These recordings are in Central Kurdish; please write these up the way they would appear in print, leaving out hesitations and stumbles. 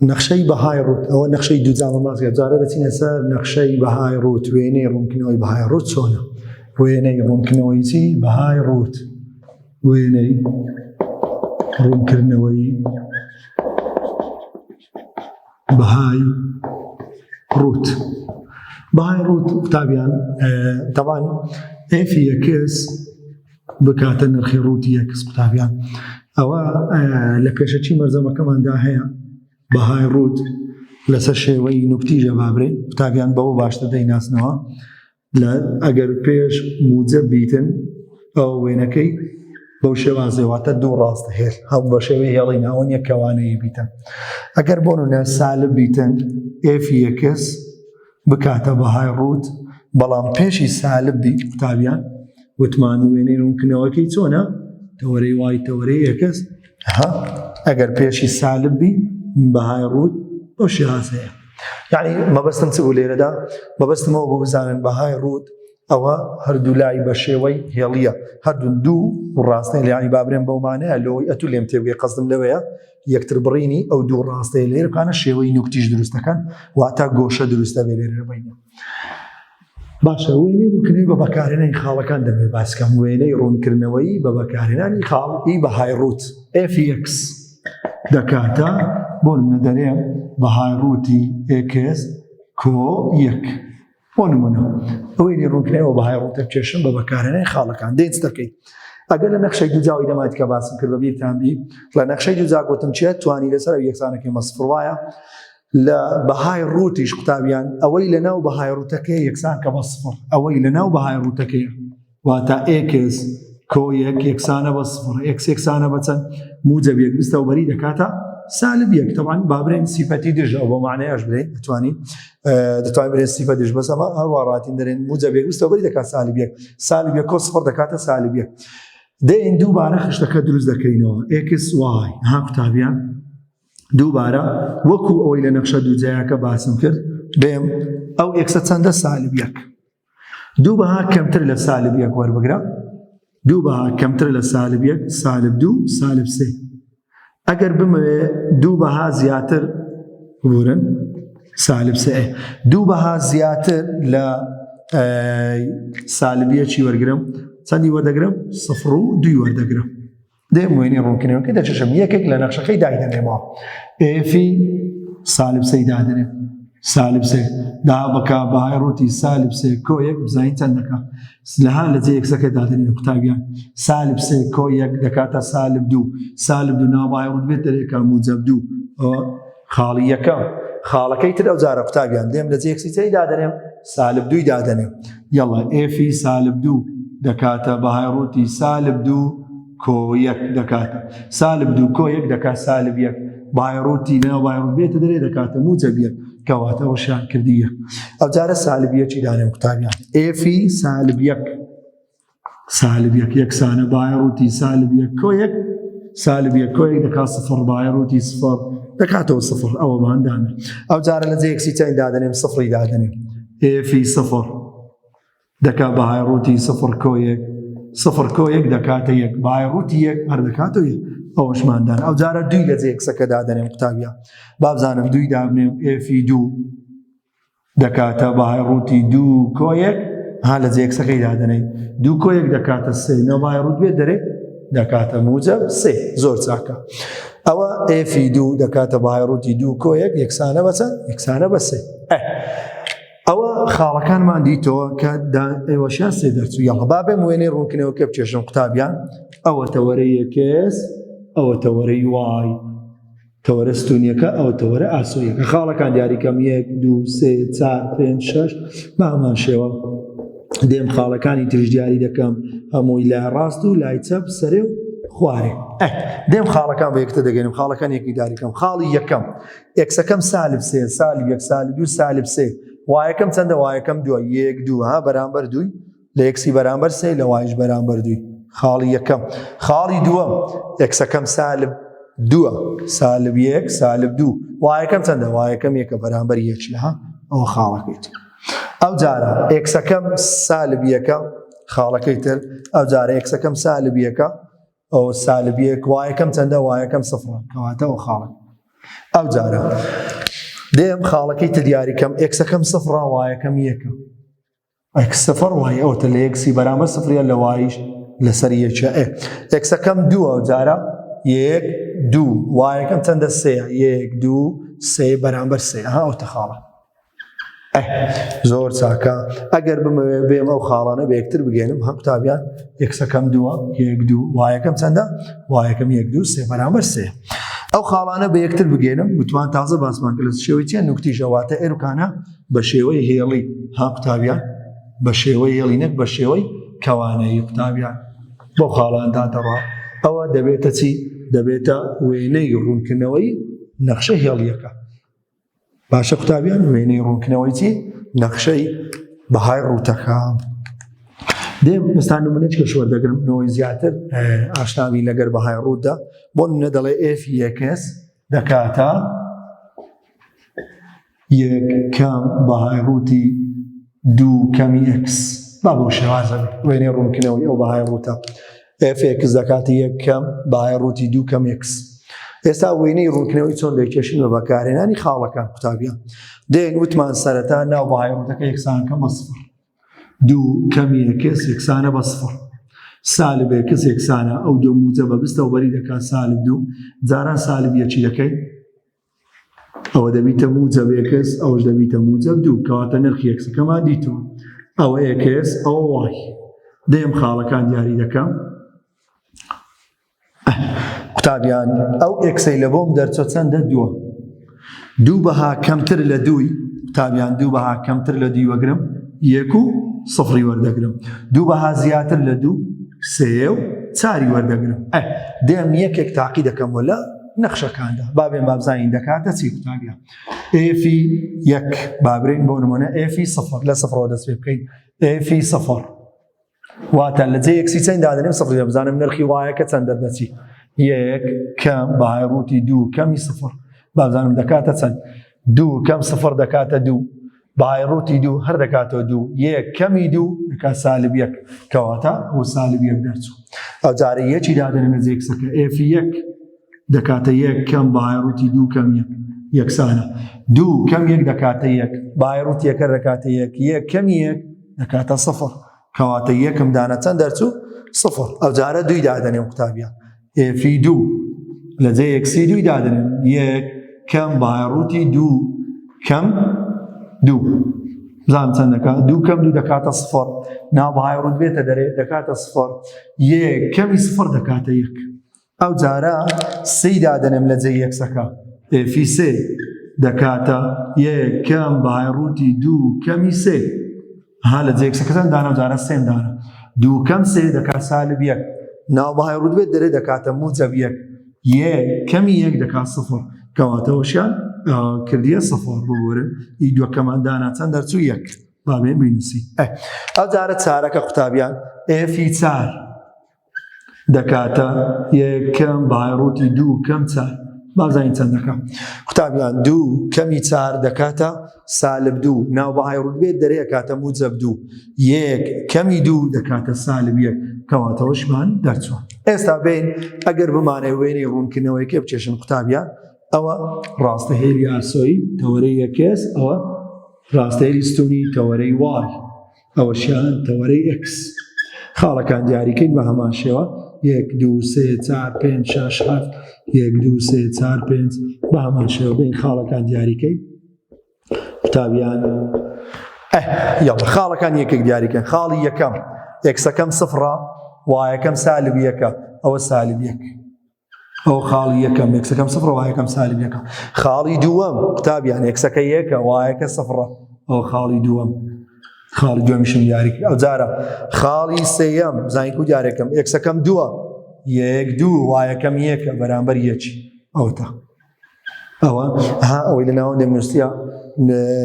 نەخشەی بەهای ڕووت ئەوە نەخشەی دووجامە باس کرد جارە دەچینە سەر نەخشەی بەهای ڕووت وێنەی ڕوونکردنەوەی بەهای ڕووت چۆنە وێنەی ڕوونکردنەوەی چی بەهای ڕووت وێنەی ڕوونکردنەوەی بەهای ڕووت بەهای ڕووت قوتابیان تەبان F ی x بکاتە نرخی ڕووتی x قوتابیان ئەوە لە پێشەکی مەرزەمەکەماندا هەیە بەهای ڕووت لەسەر شێوەی نوکتیژە بابرێ قوتابیان بەوە باشتر دەیناسنەوە لە ئەگەر پێش موجە بیتن ئەو وێنەکەی بەو شێوازێ واتە دوو ڕاستە هێڵ هەم بە شێوەی هێڵی ناوەن یەک کەوانەیە بیتن ئەگەر بۆ نمونە سالب بیتن F x بکاتە بەهای ڕووت بەڵام پێشی سالب بی قوتابیان وتمان وێنەی ڕوونکردنەوەکەی چۆنە تەوەرەی y تەوەرەی x ها ئەگەر پێشی سالب بی بەهای ڕووت بەو شێوازەیە یعنی مەبەستم چ بوو لێرەدا مەبەستمەوە بۆ بزانن بەهای ڕووت ئەوە هەردوو لای بە شێوەی هێڵیە هەردوو دوو ڕاستەی لەیانی بابرێن بەو مانەیە لەوەی ئەتو لێم تێبگەی قەزدم لەوەیە یەکتر بڕینی ئەو دوو ڕاستەیە لێرە بکانە شێوەی نوکتیش دروست دەکەن واتە گۆشە دروست دەبێت لێرە بینە باشە وێنەی ڕوونکردنەوەی بە بەکارهێنانی خاڵەکان دەمێ باسکەم وێنەی ڕوونکردنەوەی بە بەکارهێنانی خاڵ ئی بەهای ڕووت F x دەکاتە بۆ نمونە دەرێم بەهای ڕووتی x کۆ یەک بۆ نمونە ئەوەی لێ ڕوونکردنەوە بەهای ڕووتە بکێشم بە بەکارهێنانی خاڵەکان دێن چ دەکەیت ئەگەر لە نەخشەی دووجاوی دەمات کە باسم کرد بە بیرتان بی لە نەخشەی دووجا گوتم چیە توانی لەسەر ئەو یەکسانەکەی مەسفر وایە لە بەهای ڕووتیش قوتابیان ئەوەی لە ناو بەهای ڕووتەکەی یەکسان کە بە سفر ئەوەی لە ناو بەهای ڕووتەکەی واتە x کۆ یەک یەکسانە بە سفر x یەکسانە بە چەند موجب یەک بستەوە بەری دەکاتە سالب یەک تەوان بابرێن سیفەتی دژ ئەو بۆ معنەیەش برێن دەتوانین دەتوانین برێن سیفە دژ بەس ئەمە هەروە ڕاتین دەرێن موجب یەک بستەوە بەری دەکات سالب یەک سالب یەک کۆ سفر دەکاتە سالب یەک دێن دووبارە خشتەکە دروست دەکەینەوە x y ها قوتابیان دووبارە وەکو ئەوەی لە نەخشە دووجایەکە باسم کرد بێم ئەو x ە چەندە سالب یەک دوو بەها کەمتر لە سالب یەک وەربگرە دوو بەها کەمتر لە سالب یەک سالب دوو سالب سێ ئەگەر بمەوێ دوو بەها زیاتر ببورن سالب سێ دوو بەها زیاتر لە سالب یەکی وەرگرم چەندی وەردەگرم سفر و دوی وەردەگرم دێم وێنەی ڕوونکردنەوەکەی دەچێشم یەکێک لە نەخشەکەی دایدەنێمەوە F ی سالب سێی دادەنێم سالب سێ دا بکە بەهای ڕووتی سالب سێ کۆ یەک بزانین چەند دەکا لەها لە جێ x ەکە دادەنێن قوتابیان سالب سێ کۆ یەک دەکاتە سالب دوو سالب دوو ناو بەهای ڕووت بێت دەرێکە موجب دوو خاڵی یەکەم خاڵەکەی تر ئەو جارە قوتابیان دێم لە جێ x ی چەی دادەنێم سالب دووی دادەنێم یەڵا F ی سالب دوو دەکاتە بەهای ڕووتی سالب دوو کۆ یەک دەکاتە سالب دوو کۆ یەک دەکات سالب یەک بەهای ڕووتی لەناو بەهای ڕووت بێتە دەرێ دەکاتە موجب یەک کەواتە ئەوەشیان کردی یەک ئەو جارە سالب یەکی دانێم قوتابیان F ی سالب یەک سالب یەک یەکسانە بەهای ڕووتی سالب یەک کۆ یەک سالب یەک کۆ یەک دەکات سفر بەهای ڕووتی سفر دەکاتەوە سفر ئەوەمان دانێ ئەو جارە لە جێ x ی چەند دادەنێم سفری دادەنێم F ی سفر دەکات بەهای ڕووتی سفر کۆ یەک سفر کۆ یەک دەکاتە یەک بەهای ڕووتی یەک هەر دەکاتەوە یەک ئەوەشمان دان ئەو جارە دووی لە جێ x ەکە دادەنێم قوتابیان بابزانم دووی دابنێم F ی دوو دەکاتە بەهای ڕووتی دوو کۆ یەک ها لە جێ x ەکەی دادەنێی دوو کۆ یەک دەکاتە سێ نەبای ڕووت بێت دەرێ دەکاتە موجب سێ زۆر چاکە ئەوە F ی دوو دەکاتە بەهای ڕووتی دوو کۆ یەک یەکسانە بەچە یەکسانە بە سێ ئەوە خاڵەکانمان دیتەوە کە ئێوەشیان سێ دەرچوو یاڵە با بێم وێنەی ڕوونکردنەوە کە بچێژم قوتابیان ئەوە تەوەرەی x ئەوە تەوەرەی y تەوەرە ستونیەکە ئەوە تەوەرە ئاسۆیەکە خاڵەکان دیاریکەم یەک دوو سێ چار پێنج شەش بە هەمان شێوە دێم خاڵەکانی تریش دیاری دەکەم هەمووی لای ڕاست و لای چەپ سەرێ و خوارێ دێم خاڵەکان بە یەکتر دەگەنم خاڵەکان یەکی دیاریکەم خاڵی یەکەم x ەکەم سالب سێ سالب یەک سالب دوو سالب سێ y ەکەم چەندە y ەکەم دووە یەک دوو ها بەرامبەر دووی لە x ی بەرامبەر سێ لە y یش بەرامبەر دووی خاڵی یەکەم خاڵی دووەم x ەکەم سالب دووە سالب یەک سالب دوو y ەکەم چەندە y ەکەم یەکە بەرامبەر یەکی ها ئەوە خاڵەکەی تر ئەو جارە x ەکەم سالب یەکە خاڵەکەی تر ئەو جارە x ەکەم سالب یەکە ئەو سالب یەک y ەکەم چەندە y ەکەم سفرە کەواتە ئەو خاڵە. ئەو جارە دێم خاڵەکەی تر دیاریکەم x ەکەم سفرە y ەکەم یەکە x سفر y ئەوتە لە x ی بەرامبەر سفریە لە y یش لەسەر یەکە ئێ x ەکەم دووە ئەو جارە یەک دوو y ەکەم چەندە سێ یەک دوو سێ بەرامبەر سێ ها ئەوتە خاڵە زۆر چاکە ئەگەر بمەوێ بێم ئەو خاڵانە بە یەکتر بگەێنم هەم قوتابیان x ەکەم دووە یەک دوو y ەکەم چەندە y ەکەم یەک دوو سێ بەرامبەر سێ ئەو خاڵانە بە یەکتر بگەێنم وتمان تازە باسمان کرد لە شێوەی چیە نوکتیژە واتە ئێروکانە بە شێوەی هێڵی ها قوتابیان بە شێوەی هێڵی نەک بە شێوەی کەوانەیی قوتابیان بۆ خاڵاندا دەڕا ئەوە دەبێتە چی دەبێتە وێنەی ڕوونکردنەوەی نەخشە هێڵیەکە باشە قوتابیان وێنەی ڕوونکردنەوەی چی نەخشەی بەهای ڕووتەکە دێم ئێستا نمونەی کەش وەردەگرم نەوەی زیاتر ئاشناوی لەگەر بەهای ڕووتدا بۆ نمونە دەڵێ f x دەکاتە یەک کەم بەهای ڕووتی دوو کەمی x با بۆ شێوازە وێنەی ڕوونکردنەوەی ئەو بەهای ڕووتە f x دەکاتە یەک کەم بەهای ڕووتی دوو کەم x. ئێستا وێنەی ڕوونکردنەوەی چۆن دەکێشین بە بەکارهێنانی خاڵەکان قوتابیان دێن وتمان سەرەتا ناو بەهای ڕووتەکە یەکسانکە بە سفر دوو کەم x یەکسانە بە سفر سالب x یەکسانە ئەو دوو موجە بە بستەوە بەری دەکات سالب دوو جاران سالب یەکی دەکەین ئەوە دەبیتە موجەب x ئەوش دەبیتە موجەب دوو کەواتە نرخی x ەکەمان دیتەوە ئەوە x ئەوە y دێم خاڵەکان دیاری دەکەم قوتابیان ئەو x ەی لە بۆم دەرچە چەندە دووە دوو بەها کەمتر لە دووی قوتابیان دوو بەها کەمتر لە دووی وەگرم یەک و سفری وەردەگرم دوو بەها زیاتر لە دوو سێ و چاری وەردەگرم دێم یەکێک تاقی دەکەمەوە لە نەخشەکاندا با بێن با بزانین دەکاتە چی قوتابیان f ی یەک بابرین بۆ نمونە f ی سفر لە سفرەوە دەست پێ بکەین f ی سفر واتە لە جێ x ی چەند دادەنێم سفر بزانم نرخی y ەکە چەند دەردەچی یەک کەم بەهای ڕووتی دوو کەمی سفر بابزانم دەکاتە چەند دوو کەم سفر دەکاتە دوو بەهای ڕووتی دوو هەر دەکاتەوە دوو یەک کەمی دوو دەکات سالب یەک کەواتە ئەو سالب یەک دەرچوو ئەو جارە یەکی دادەنێم لە جێ x ەکە f یەک دەکاتە یەک کەم بەهای ڕووتی دوو کەم یەک یەکسانە دوو کەم یەک دەکاتە یەک بەهای ڕووتی یەکە دەکاتە یەک یەک کەمی یەک دەکاتە سفر کەواتە یەکم دانە چەند دەرچوو سفر ئەو جارە دووی دادەنێم قوتابیان f ی دوو لە جێ x ی دووی دادەنێم یەک کەم بەهای ڕووتی دوو کەم دوو بزانم چەند دەکات دوو کەم دوو دەکاتە سفر ناو بەهای ڕووت بێتە دەرێ دەکاتە سفر یەک کەمی سفر دەکاتە یەک ئەو جارە سێی دادەنێم لە جێی x ەکە f ی سێ دەکاتە یەک کەم بەهای ڕووتی دوو کەمی سێ ها لە جێ x ەکەتان دانا جارە سێم دانا دوو کەم سێ دەکات سالب یەک ناو بەهای ڕووت بێت دەرێ دەکاتە موجەب یەک یەک کەمی یەک دەکات سفر کەواتەوەشیان کردیە سفر ببورن ئی دووەکەمان دانا چەند دەرچوو یەک با بێ بینوسی ئەو جارە چارەکە قوتابیان f ی چار دەکاتە یەک کەم بەهای ڕووتی دوو کەم چار بازانین چەند دەکا قوتابیان دوو کەمی چار دەکاتە سالب دوو ناو بەهای ڕووت بێت دەرێ کاتە موجەب دوو یەک کەمی دوو دەکاتە سالب یەک کەواتەوەشمان دەرچوە ئێستا بین ئەگەر بمانێ وێنەی ڕوونکردنەوەیکە بچێشن قوتابیان ئەوە ڕاستە هێلی ئاسۆیی تەوەرەی x ئەوە ڕاستەهێلی ستونی تەوەرەی y ئەوەشیان تەوەرەی x خاڵەکان دیاریکەین بە هەمان شێوە یەک دوو سێ چار پێنج شەش هەفت یەک دوو سێ چار پێنج بە هەمان شێوە بین خاڵەکان دیاریکەین قوتابیان یاڵە خاڵەکان یەکێک دیاریکەن خاڵی یەکەم x ەکەم سفرە y ەکەم سالب یەکە ئەوە سالب یەک ئەو خاڵی یەکەم x ەکەم سفرە y ەکەم سالب یەکە خاڵی دووەم قوتابیان x ەکە یەکە y ەکە سفرە ئەو خاڵی دووەم خاڵی دووەمیشم دیاری کرد ئەو جارە خاڵی سێیەم زانین کو دیارەکەم x ەکەم دووە یەک دوو y ەکەم یەکە بەرامبەر یەکی ئەوتا ئەوە ها ئەوەی لە ناوەندێم نووسیە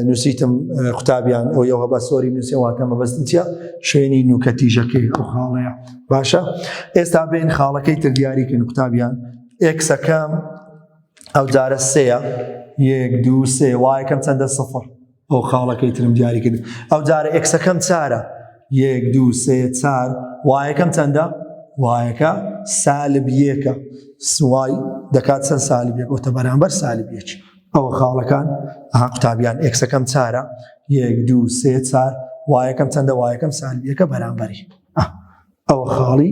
نووسیتم قوتابیان ئەو یەوە بە سۆری نووسێ واتە مەبەستم چیە شوێنی نوکە تیژەکەی ئەو خاڵەیە باشە ئێستا بین خاڵەکەی تر دیاریکەن قوتابیان x ەکەم ئەو جارە سێە یەک دوو سێ y ەکەم چەندە سفر ئەو خاڵەکەی ترم دیاری کرد ئەو جارە x ەکەم چارە یەک دوو سێ چار y ەکەم چەندە y ەکە سالب یەکە y. دەکات چەند سالب یەک ئۆتە بەرامبەر سالب یەک ئەوە خاڵەکان ئەها قوتابیان x ەکەم چارە یەک دوو سێ چار y ەکەم چەندە y ەکەم سالب یەکە بەرامبەری ئەوە خاڵی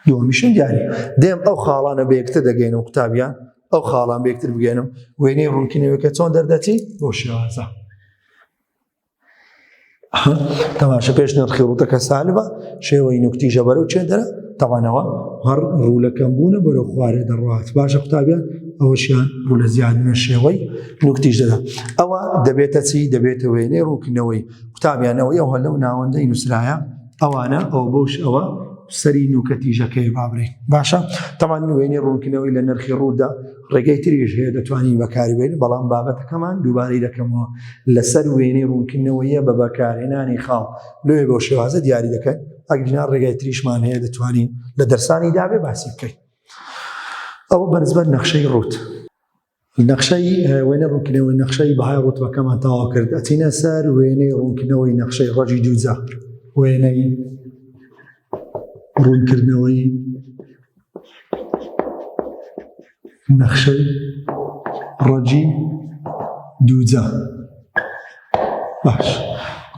دووەمیشم دیاری دێم ئەو خاڵانە بە یەکتر دەگەینم قوتابیان ئەو خاڵان بە یەکتر بگەێنم وێنەی ڕوونکردنەوەکە چۆن دەردەچی بۆ شێوازە تەماشە پێش نرخی ڕووتەکە سالبە شێوەی نوکتیژە بەرەو چێ دەرە تەوانەوە هەر ڕوو لە کەم بوونە بەرەو خوارێ دەڕوات باشە قوتابیان ئەوەشیان ڕوو لە زیادبوونە شێوەی نوکتیش دەدا ئەوە دەبێتە چی دەبێتە وێنەی ڕوونکردنەوەی قوتابیان ئەوەی ئەوە لەو ناوەندەی نووسرایە ئەوانە ئەو بەوش ئەوە سەری نوکە تیژەکەی بابرێن باشە تەمان وێنەی ڕوونکردنەوەی لە نرخی ڕوودا ڕێگەی تریش هەیە دەتوانین بەکاری بێنین بەڵام بابەتەکەمان دووبارەی دەکەمەوە لەسەر وێنەی ڕوونکردنەوەیە بە بەکارهێنانی خاڵ لۆیە بەو شێوازە دیاری دەکەن ئەگینا ڕێگای تریشمان هەیە دەتوانین لە دەرسانی دابێ باسی بکەین ئەوە بەنسبەت نەخشەی ڕووت نەخشەی وێنە ڕوونکردنەوەی نەخشەی بەهای ڕوتبەکەمان تەواو کرد ئەچینە سەر وێنەی ڕوونکردنەوەی نەخشەی ڕەجی دووجا وێنەی ڕوونکردنەوەی نەخشەی ڕەجی دووجا باش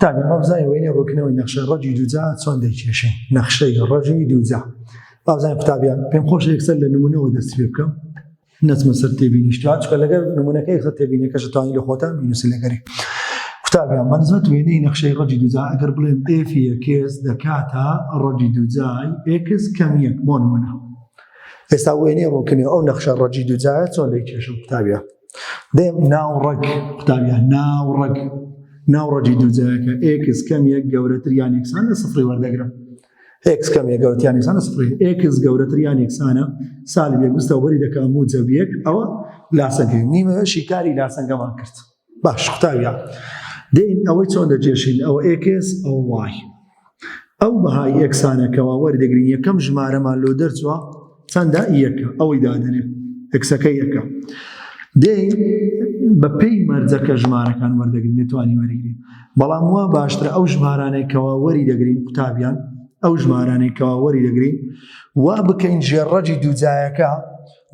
تاکە با بزانین وێنەی ڕوونکردنەوەی نەخشەی ڕەجی دووجا چۆن دەیکێشین نەخشەی ڕەجی دووجا با بزانین قوتابیان پێم خۆشە یەکسەر لە نمونەوە دەست پێ بکەم نەچمە سەر تێبینیش تا چکە لەگەر نمونەکە یەکسەر تێبینیەکەش توانی لە خۆتان بینوسن لەگەری قوتابیان بەنسبەت وێنەی نەخشەی ڕەجی دووجا ئەگەر بڵێم f x دەکاتە ڕەجی دووجای x کەم یەک بۆ نمونە ئێستا وێنەی ڕوونکردنی ئەو نەخشە ڕەجی دووجایە چۆن دەیکێشم قوتابیان دێم ناو ڕەگ قوتابیان ناو ڕەگ ناو ڕەجی دووجایەکە x کەم یەک گەورەتر یان یەکسان لە سفری وەردەگرم x کەم یەک گەورەتر یان یەکسانە سفری x گەورەتر یان یەکسانە سالب یەک بستەوە بەری دەکا موجەب یەک ئەوە لاسەنگەی نیمە شیکاری لاسەنگەمان کرد باش قوتابیان دێین ئەوەی چۆن دەکێشین ئەوە x ئەوە y ئەو بەهای x انەکەەوە وەردەگرین یەکەم ژمارەمان لۆ دەرچوە چەندە یەکە ئەوەی دادەنێ x ەکە یەکە دێین بە پێی مەرجەکە ژمارەکان وەردەگرین دەتوانی وەرگین بەڵام وا باشترە ئەو ژمارانەی کەوا وەری دەگرین قوتابیان ئەو ژمارانەی کەوا وەری دەگرین وا بکەین ژێڕەجی دووجایەکە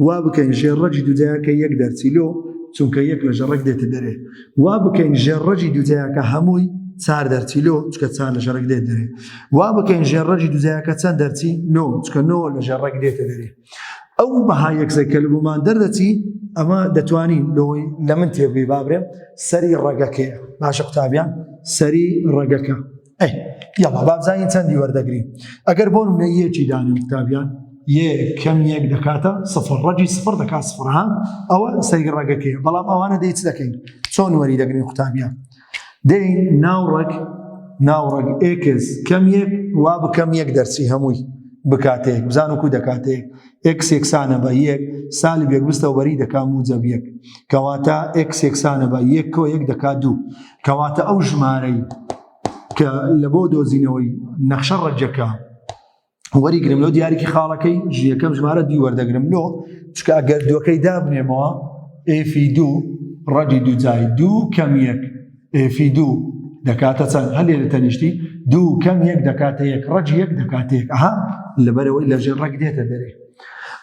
وا بکەین ژێڕەجی دووجایەکە یەک دەرچی لۆ چونکە یەک لە ژەڕەک دێتە دەرێ وا بکەین ژێڕەجی دووجایەکە هەمووی چار دەرچی لۆ چکە چار لە ژەڕەک دێت دەرێ وا بکەین ژێڕەجی دووجایەکە چەند دەرچی نۆ چکە نۆ لە ژێڕەک دێتە دەرێ ئەو بەها یەکسەر کە لەبۆمان دەردەچی ئەمە دەتوانین لەوەی لە من تێبگەی بابرێم سەری ڕەگەکەیە باشە قوتابیان سەری ڕەگەکە ئەی یاڵا با بزانین چەندی وەردەگرین ئەگەر بۆ نمونە یەکی دانێن قوتابیان یە کەم یەک دەکاتە سفر ڕەگی سفر دەکات سفر ها ئەوە سەری ڕەگەکەیە بەڵام ئەوانە دەی چ دەکەین چۆن وەری دەگرین قوتابیان دەین ناو ڕەگ ناو ڕەگ x کەم یەک وا بکەم یەک دەرچی هەمووی بکاتێک بزانم کو دەکاتێک x یەکسانە بە یەک سالب یەک بستەوە بەری دەکا موجەب یەک کەواتە x یەکسانە بە یەک کۆ یەک دەکا دوو کەواتە ئەو ژمارەی کە لە بۆ دۆزینەوەی نەخشە ڕەجەکە وەریگرم لۆ دیاریکی خاڵەکەی یەکەم ژمارە دوی وەردەگرم لۆ چکە ئەگەر دووەکەی دابنێمەوە f ی دوو ڕەگی دوو جای دوو کەم یەک f ی دوو دەکاتە چەند هەر لێرە تەنیشتی دوو کەم یەک دەکاتە یەک ڕەگی یەک دەکاتە یەک ئەها لەبەرەوەی لە ژێر ڕەگ دێتە دەرێ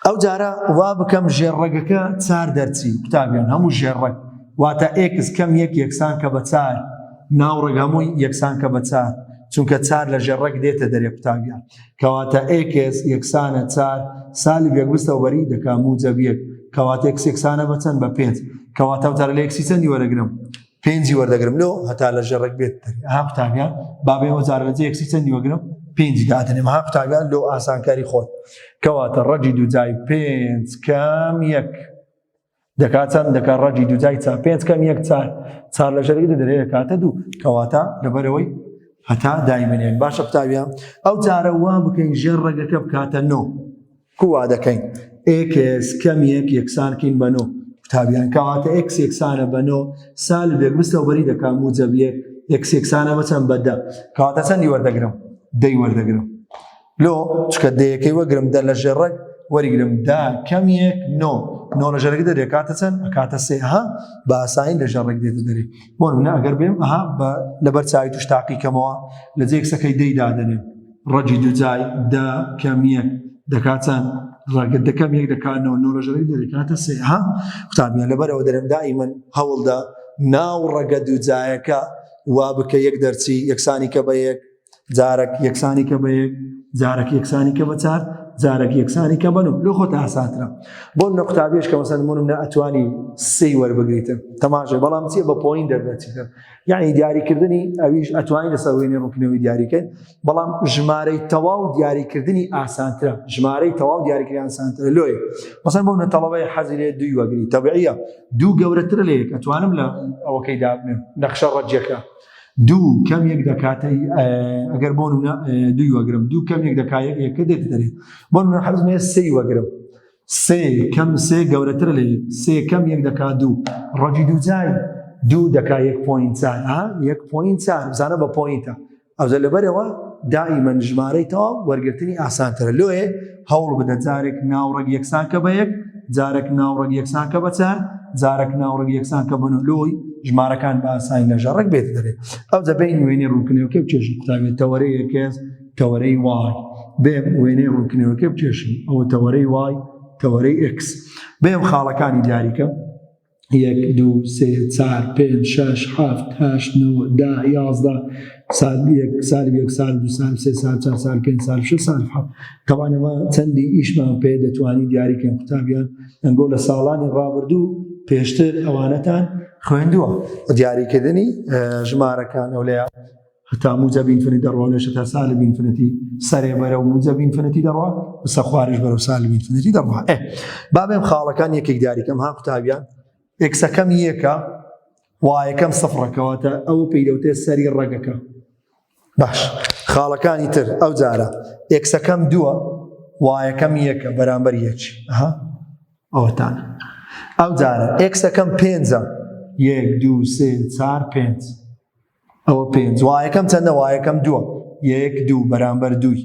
ئەو جارە وا بکەم ژێر ڕەگەکە چار دەرچی قوتابیان هەموو ژێر ڕەگ واتە x کەم یەک یەکسان کە بە چار ناو ڕەگ هەمووی یەکسان کە بە چار چونکە چار لە ژێر ڕەگ دێتە دەرێ قوتابیان کەواتە x یەکسانە چار سالب یەک بستەوە بەری دەکا موجەب یەک کەواتە x یەکسانە بە چەند بە پێنج کەواتە ئەو جارە لە x ی چەندی وەرەگرم پێنجی وەردەگرم لۆ هەتا لە ژێر ڕەگ بێت دەرێ ئەها قوتابیان با بێ ئەو جارە لە جێ x ی چەندی وەگرم پێنجی دادەنێم ها قوتابیان لۆ ئاسانکاری خۆت کەواتە ڕەگی دووجای پێنج کەم یەک دەکات چەند دەکات ڕەگی دووجای چار پێنج کەم یەک چار چار لە ژێرەکە دەدرێ دەکاتە دوو کەواتە لەبەرەوەی هەتا دایمنێن باشە قوتابیان ئەو جارە وا بکەین ژێر ڕەگەکە بکاتە نۆ کوا دەکەین x کەم یەک یەکسانکەین بە نۆ قوتابیان کەواتە x یەکسانە بە نۆ سالب یەک بستەوە بەری دەکا موجەب یەک x یەکسانە بە چەند بە دە کەواتە چەندی وەردەگرم دەی وەردەگرم لۆ چکە دەیەکەی وەگرم دە لە ژێڕەک وەریگرم دا کەم یەک نۆ نۆ لە ژێرەکە دەرێ کاتە چەند ئەکاتە سێ ها بە ئاسانی لە ژێڕێک دێتە دەرێ بۆ نمونە ئەگەر بێم ئەها بە لەبەر چاوی توش تاقی کەمەوە لە جێ x ەکەی دەی دادەنێم ڕەگی دووجای دە کەم یەک دەکات چەند؟ ڕەگە دەکەم یەک دەکات نۆ نۆ لە ژێرەکە دەکاتە سێ ها قوتابیان لەبەرەوە دەرم دائیمەن هەوڵدا ناو ڕەگە دووجایەکە وا بکە یەک دەرچی یەکسانی کە بە یەک جارەک یەکسانی کە بە یەک جارەک یەکسانی کە بە چار جارەک یەکسانی کە بە نۆ لۆ خۆت ئاسانترە بۆ نە قوتابیش کە مەسەن بۆ نمونە ئەتوانی سێی وەربگریتن تەماشێ بەڵام چیە بە point دەردەچیتن یعنی دیاریکردنی ئەویش ئەتوانی لەسەر وێنەی ڕوونکردنەوەی دیاریکەین بەڵام ژمارەی تەواو دیاریکردنی ئاسانترە ژمارەی تەواو دیاریکردنی ئاسانترە لۆیە مەسەن بۆ منە تەڵەبەی حەزی لێ دووی وەگری تەبعیە دوو گەورەترە لە یەک ئەتوانم لە ئەوەکەی دابنێم نەخشە ڕەجەکە دوو کەم یەک دەکاتە ئەگەر بۆ نمونە دووی وەگرم دوو کەم یەک دەکا یەک یەکە دێتە دەرێ بۆ نمونە حەزم هەیە سێی وەگرم سێ کەم سێ گەورەترە لە یەک سێ کەم یەک دەکا دوو ڕەجی دوو جای دوو دەکا یەک point چار ئا یەک point چار بزانە بە point ە ئەوجا لەبەرەوە دائیمەن ژمارەی تەواو وەرگرتنی ئاسانترە لۆیە هەوڵ بدە جارێک ناوڕەگ یەکسان کە بە یەک جارێک ناوڕەگ یەکسان کە بە چار جارێک ناوڕەگ یەکسان کە بە نۆ لۆی ژمارەکان بە ئاسانی لە ژەڕەک بێت دەرێ ئەوجا بین وێنەی ڕوونکردنەوەکە بکێشین قوتابی تەوەرەی x تەوەرەی y بێم وێنەی ڕوونکردنەوەکە بکێشم ئەوە تەوەرەی y تەوەرەی x بێم خاڵەکانی دیاریکەم یەک دوو سێ چار پێنج شەش حەفت هەشت نۆ دە 11 سالب یەک سالب یەک سالب دوو سالب سێ سالب چار سالب پێنج سالب شەش سالب حەفت تەوان ئەمە چەندی ئیشمان پێ دەتوانین دیاریکەین قوتابیان ئەنگۆ لە ساڵانی ڕابردوو پێشتر ئەوانەتان خوێندووە دیاریکردنی ژمارەکان ئەو لەیە هەتا موجەب infinity دەڕوا لێش هەتا سالب infinity سەرێ بەرەو موجەب infinity دەڕوا بسە خواریش بەرەو سالب infinity دەڕوا ئێ با بێم خاڵەکان یەکێک دیاریکەم ها قوتابیان x ەکەم یەکە y ەکەم سفرەکەواتە ئەو پێی دەوتێ سەری ڕەگەکە باش خاڵەکانی تر ئەو جارە x ەکەم دووە y ەکەم یەکە بەرامبەر یەکی ها ئەوەتان ئەو جارە x ەکەم پێنجە یەک دوو سێ چار پێنج ئەوە پێنج y ەکەم چەندە y ەکەم دووە یەک دوو بەرامبەر دووی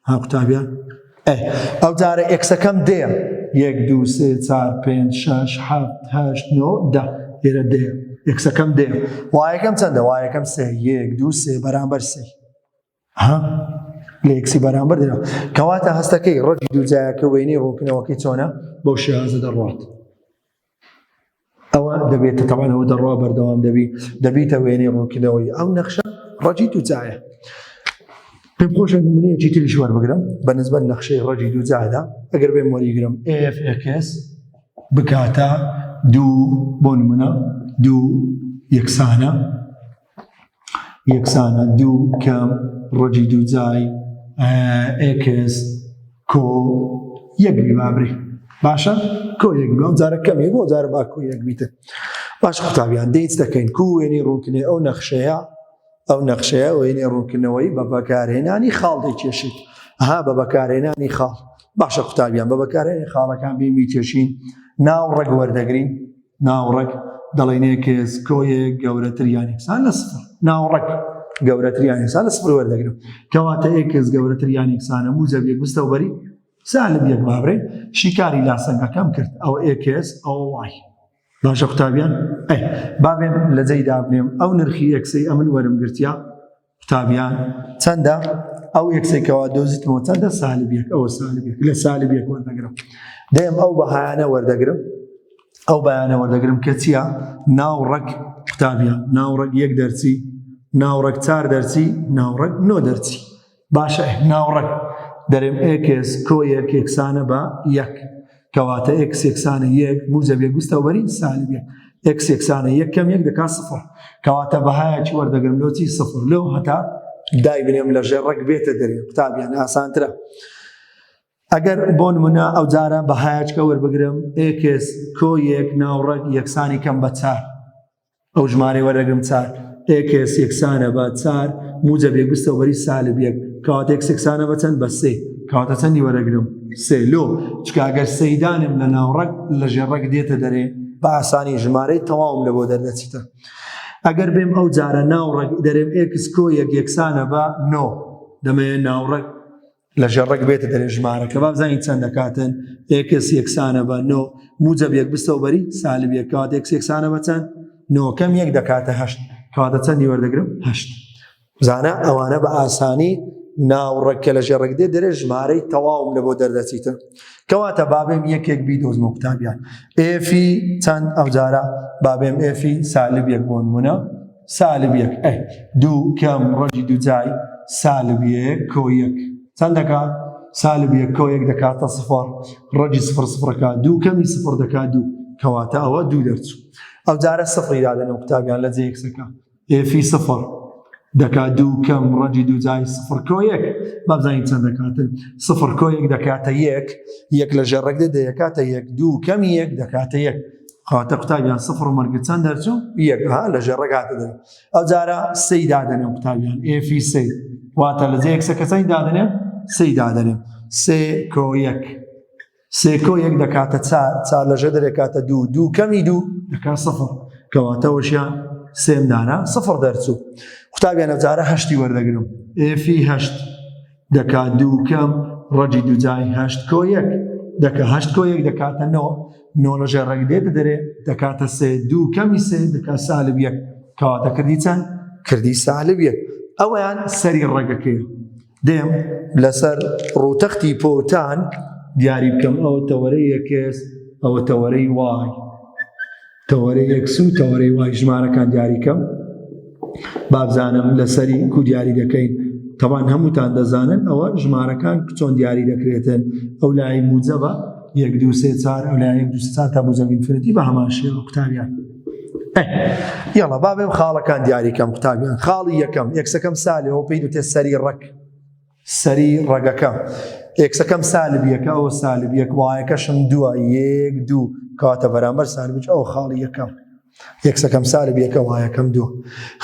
ها قوتابیان ئەو جارە x ەکەم دێ یەک دوو سێ چار پێنج شەش حەفت هەشت نۆ دە لێرە دێ x ەکەم دێ y ەکەم چەندە y ەکەم سێ یەک دوو سێ بەرامبەر سێ ها لە x ی بەرامبەر دێ کەواتە هەستەکەی ڕەجی دووجایەکە وێنەی ڕوونکردنەوەکەی چۆنە بەو شێوازە دەڕوات ئەوە دەبێتە تەوان ئەوە دەڕوا بەردەوام دەبی دەبیتە وێنەی ڕوونکردنەوەی ئەو نەخشە ڕەجی دووجایە پێم خۆشە نمونەیەکی تریش وەربگرم بە نسبەت نەخشەی ڕەجی دووجادا ئەگەر بێم وەریگرم fx بکاتە دوو بۆ نمونە دوو یەکسانە یەکسانە دوو کەم ڕەجی دووجای x کۆ یەک بی بابرێ باشە کۆ یەک بی ئەم جارە کەم یەک بۆ جارە با کۆ یەک بیتن باش قوتابیان دەیت دەکەین کو وێنەی ڕوونکردنەوەی ئەو نەخشەیە ئەو نەخشەیە وێنەی ڕوونکردنەوەی بە بەکارهێنانی خاڵ دەکێشیت ها بە بەکارهێنانی خاڵ باشە قوتابیان بە بەکارهێنانی خاڵەکان بێن بیکێشین ناو ڕەگ وەردەگرین ناوڕەگ دەڵێن x کۆیەک گەورەتر یان یەکسان لە سفر ناوڕەگ گەورەتر یان یەکسان لە سفر وەردەگرم کەواتە x گەورەتر یان یەکسانە موجەب یەک بستەوە بەری سالب یەک بابرێ شیکاری لاسەنگەکەم کرد ئەو x ئەو y باشە قوتابیان ئەی بابێن لە جێی دابنێم ئەو نرخی x ەی ئەمن وەرم گرتیا قوتابیان چەندە ئەو x ێک کەوا دۆزیتمەوە چەندە سالب یەک ئەوە سالب یەک لە سالب یەک وەردەگرم دێم ئەو بەهایانە وەردەگرم ئەو بەیانە وەردەگرم کە چییە ناو ڕەگ قوتابیان ناو ڕەگ یەک دەرچی ناو ڕەگ چار دەرچی ناو ڕەگ نۆ دەرچی باشە ناوڕەگ دەرێم x کۆ یەک یەکسانە بە یەک کەواتە x یەکسانە یەک موجەب یەک بستەوە بەری سالب یەک x یەکسانە یەک کەم یەک دەکات سفر کەواتە بەهایەکی وەردەگرم لۆ چی سفر لۆ هەتا دایبنێم لە ژێر ڕەگ بێتە دەرێ قوتابیان ئاسانترە ئەگەر بۆ نمونە ئەو جارە بەهایەکە وەربگرم x کۆ یەک ناوڕەگ یەکسانی کەم بە چار ئەو ژمارەی وەرەگرم چار x یەکسانە بە چار موجەب یەک بستەوە بەری سالب یەک کەواتە x یەکسانە بە چەند بە سێ کەواتە چەندی وەرەگرم سێ لۆ چکە ئەگەر سەیدانم لە ناوڕەگ لە ژێڕەگ دێتە دەرێ بە ئاسانی ژمارەی تەواوم لە بۆ دەردەچیتە ئەگەر بێم ئەو جارە ناوڕەگ دەرێم x کۆ یەک یەکسانە بە نۆ دەمەوێ ناوڕەگ لە ژێر ڕەگ بێتە دەرێ ژمارەکە با بزانین چەند دەکاتن x یەکسانە بە نۆ موجەب یەک بستەوە بەری سالب یەک کەواتە x یەکسانە بە چەند نۆ کەم یەک دەکاتە هەشت کەواتە چەندی وەردەگرم هەشت زانە ئەوانە بە ئاسانی ناو ڕەگ کە لە ژێر ڕەگ دێ دەرێ ژمارەی تەواوم لە بۆ دەردەچیتن. کەواتە بابێم یەکێک بیدۆزمەوە قوتابیان. f ی چەند ئەوجارە بابێم f ی سالب یەک بۆ نمونە سالب یەک ئەی دوو کەم ڕەگی دووجای سالب یەک کۆ یەک چەند دەکات؟ سالب یەک کۆ یەک دەکاتە سفر ڕەگی سفر سفرەکە دوو کەمی سفر دەکات دوو کەواتە ئەوە دوو دەرچوو ئەو جارە سفری دادەنم قوتابیان لە جێ x ەکە f ی سفر دەکات دوو کەم ڕەگی دوو جای سفر کۆ یەک با بزانین چەند دەکاتن سفر کۆ یەک دەکاتە یەک یەک لە ژێر ڕەگ دێ دەکاتە یەک دوو کەمی یەک دەکاتە یەک کەواتە قوتابیان سفر و مەرگە چەند دەرچوو یەک ها لە ژێر ڕەگ هاتە دەرێ ئەو جارە سێی دادەنێم قوتابیان f ی سێ واتە لە جێ x ەکە چەند دادەنێم سێی دادەنێم سێ کۆ یەک سێ کۆ یەک دەکاتە چار چار لە ژێر دەکاتە دوو دوو کەمی دوو دەکات سفر کەواتە وەشیان سێم دانا سفر دەرچوو قوتابیان ئەوجارە هەشتی وەردەگرم f ی هەشت دەکات دوو کەم ڕەگی دووجای هەشت کۆ یەک دەکە هەشت کۆ یەک دەکاتە نۆ نۆ لە ژێر ڕەگ دێتە دەرێ دەکاتە سێ دوو کەمی سێ دەکات سالب یەک کەواتە کردی چەند کردی سالب یەک ئەویان سەری ڕەگەکەی دێم لەسەر ڕووتەختی پۆتان دیاری بکەم ئەوە تەوەرەی x ئەوە تەوەرەی y تەوەرەی x و تەوەرەی y ژمارەکان دیاریکەم بابزانم لەسەری کو دیاری دەکەین تەوان هەمووتان دەزانن ئەوە ژمارەکان چۆن دیاری دەکرێتن ئەو لای موجەبە یەک دوو سێ چار ئەو لای یەک دوو سێ چار تا موجەب infinity بە هەمان شێوە قوتابیان یاڵا با بێم خاڵەکان دیاریکەم قوتابیان خاڵی یەکەم x ەکەم سالەوە پێی دوتێ سەری ڕەگ سەری ڕەگەکە x ەکەم سالب یەکە ئەوە سالب یەک y ەکەشم دووە یەک دوو کەواتە بەرامبەر سالبیش ئەو خاڵی یەکەم x ەکەم سالب یەکە y ەکەم دوو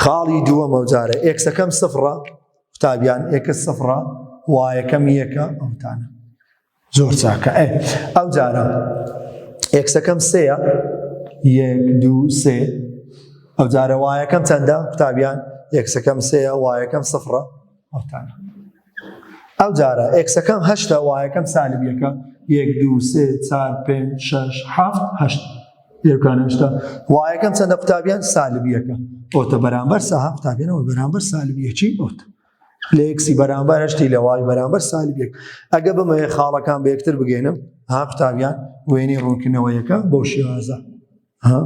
خاڵی دووەم ئەوجارە x ەکەم سفرە قوتابیان x سفرە y ەکەم یەکە ئەوتانە زۆر چاکە ئێ ئەو جارە x ەکەم سێیە یەک دوو سێ ئەو جارە y ەکەم چەندە قوتابیان x ەکەم سێیە y ەکەم سفرە ئەوتانە ئەو جارە x ەکەم هەشتە y ەکەم سالب یەکە یەک دوو سێ چار پێنج شەش حەفت هەشت یەکان هەشتا y ەکەم چەندە قوتابیان سالب یەکە ئۆتە بەرامبەر ساها قوتابیانەوە بەرامبەر سالب یەکی ئۆتە لە x ی بەرامبەر هەشتی لە y بەرامبەر سالب یەک ئەگە بمەوێ خاڵەکان بە یەکتر بگەینم ها قوتابیان وێنەی ڕوونکردنەوەیەکە بەو شێوازە ها